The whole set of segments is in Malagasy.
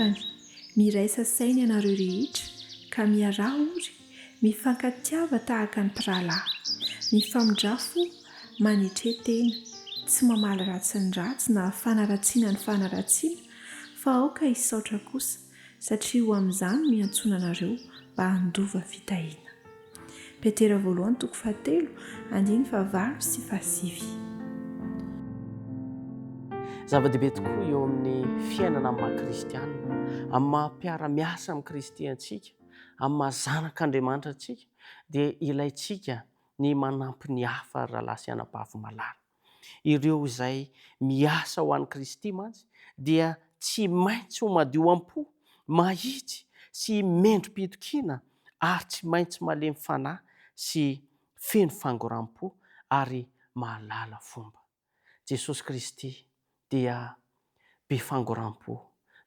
Farany, miraisa saina ianareo rehetra ka miaraha ory, mifankatiava tahaka ny mpirahalahy, mifamindrà fo, manetre tena, tsy mamaly ratsy ny ratsy na fanaratsiana ny fanaratsiana fa aoka hisaotra kosa satria ho amin'izany no iantsoana anareo mba handova fitahiana. Petera voalohany toko fahatelo andininy fahavalo sy fahasivy. Zava-dehibe tokoa eo amin'ny fiainana amin'ny maha kristiana, amin'ny maha mpiara-miasa amin'i Kristy antsika, amin'ny maha zanak'Andriamanitra antsika dia ilaintsika ny manampy ny hafa ry rahalahy sy anabavy malala. Ireo izay miasa ho an'i Kristy mantsy dia tsy maintsy ho madio am-po, mahitsy sy mendri-pitokiana ary tsy maintsy malemy fanahy sy feno fangoram-po ary mahalala fomba. Jesosy Kristy dia be fangoram-po,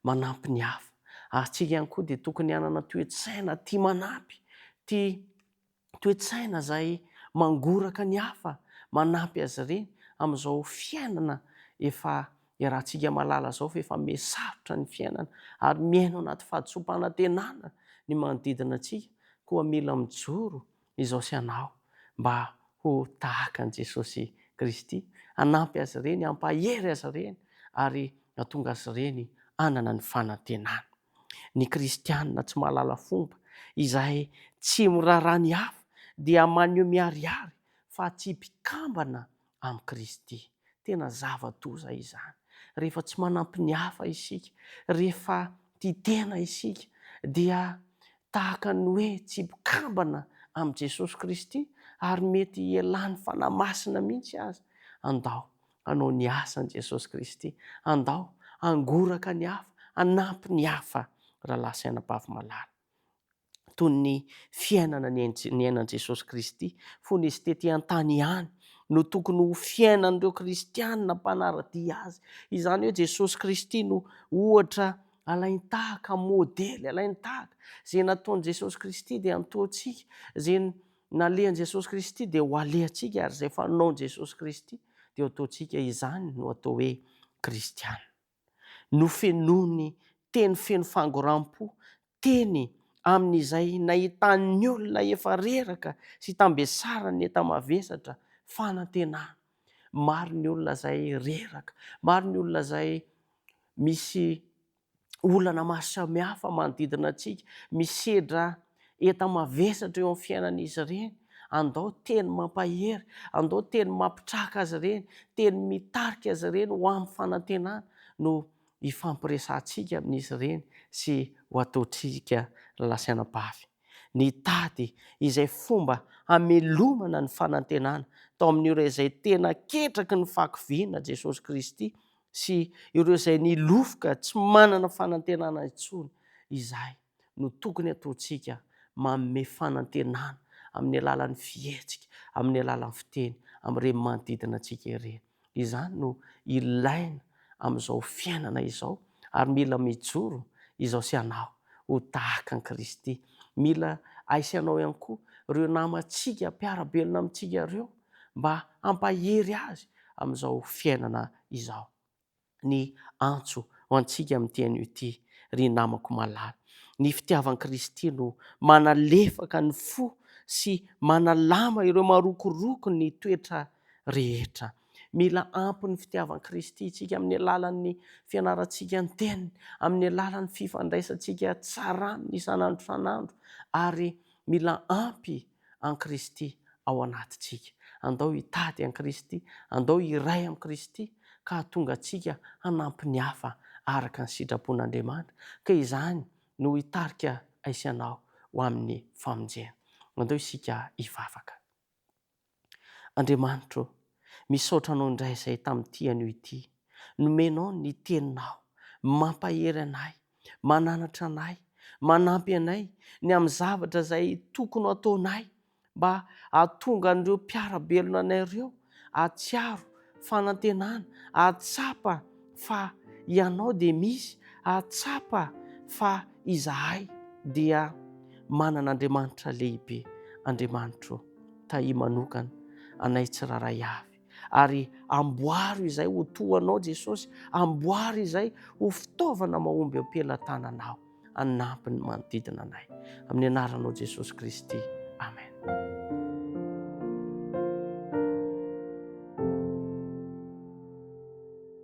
manampy ny hafa, ary tsika ihany koa dia tokony hanana toe-tsaina tia manampy, tia toe-tsaina izay mangoraka ny hafa, manampy azy ireny amin'izao fiainana efa iarahantsika mahalala izao fa efa miha sarotra ny fiainana ary miaina ao anaty fahadisoam-panantenana ny manodidina antsika, koa mila mijoro izao sy anao mba ho tahaka an'i Jesosy Kristy, hanampy azy ireny, hampahery azy ireny ary hahatonga azy ireny hanana ny fanantenana. Ny kristiana tsy mahalala fomba, izay tsy miraharaha ny hafa, dia maneho miharihary fa tsy mpikambana amin'i Kristy. Tena zava-doza izany. Rehefa tsy manampy ny hafa isika, rehefa tia tena isika, dia tahaka ny hoe tsy mpikambana amin'i Jesosy Kristy, ary mety hialan'ny Fanahy Masina mihitsy aza. Andao hanao ny asan'i Jesosy Kristy. Andao hangoraka ny hafa, hanampy ny hafa, rahalahy sy anabavy malala. Toy ny fiainana niainan'i Jesosy Kristy fony Izy tety an-tany ihany no tokony ho fiainan'ireo kristiana mpanara-dia Azy. Izany hoe Jesosy Kristy no ohatra alain-tahaka, modely alain-tahaka. Izay nataon'i Jesosy Kristy dia antoantsika. Izay Nalehan'i Jesosy Kristy dia ho alehantsika ary izay fanaon'i Jesosy Kristy dia ho ataontsika, izany no atao hoe kristiana. Nofenoiny teny feno fangoram-po, teny amin'izay nahitan'ny olona efa reraka sy tambesaran'ny enta-mavesatra fanantenana. Maro ny olona izay reraka, maro ny olona izay misy olana maro samihafa manodidina antsika, misedra enta-mavesatra eo amin'ny fiainan'izy ireny. Andao teny mampahery, andao teny mampitraka azy ireny, teny mitarika azy ireny ho amin'ny fanantenana no hifampiresahantsika amin'izy ireny sy ho ataontsika lasianabavy. Nitady izay fomba hamelomana ny fanantenana tao amin'ireo izay tena ketraky ny fahakiviana Jesosy Kristy sy ireo izay nilofoka tsy manana fanantenana intsony, izay no tokony ataontsika manome fanantenana amin'ny alalan'ny fihetsika, amin'ny alalan'ny fiteny amin'ireny manodidina antsika ireny. Izany no ilaina amin'izao fiainana izao ary mila mijoro izao sy anao ho tahaka an'i Kristy. Mila ahy sy anao ihany koa ireo namantsika mpiara-belona amintsika ireo mba hampahery azy amin'izao fiainana izao. Ny antso ho antsika amin'ity anio ity, ry namako malala, ny fitiavan'i Kristy no manalefaka ny fo sy manalama ireo marokoroko ny toetra rehetra. Mila ampy ny fitiavan'i Kristy isika amin'ny alalan'ny fianarantsika ny Teniny, amin'ny alalan'ny fifandraisantsika tsara aminy isan'andro isan'andro, ary mila ampy an'i Kristy ao anatintsika. Andao hitady an'i Kristy, andao hiray amin'i Kristy ka hahatonga antsika hanampy ny hafa araka ny sitrapon'Andriamanitra, ka izany no hitarika ahy sy anao ho amin'ny famonjena. Andao isika hivavaka. Andriamanitro ô, misaotra Anao indray izay tamin'ity anio ity. Nomenao ny Teninao, mampahery anay, mananatra anay, manampy anay ny amin'ny zavatra izay tokony ho ataonay mba hahatonga an'ireo mpiara-belona anay ireo hahatsiaro fanantenana, hahatsapa fa Ianao dia misy, hahatsapa fa izahay dia manana Andriamanitra lehibe. Andriamanitro ô, tahia manokana anay tsirairay avy. Ary amboaro izay ho toa Anao Jesosy, amboaro izay ho fitaovana mahomby eo am-pelatananao hanampy ny manodidina anay. Amin'ny anaranao Jesosy Kristy.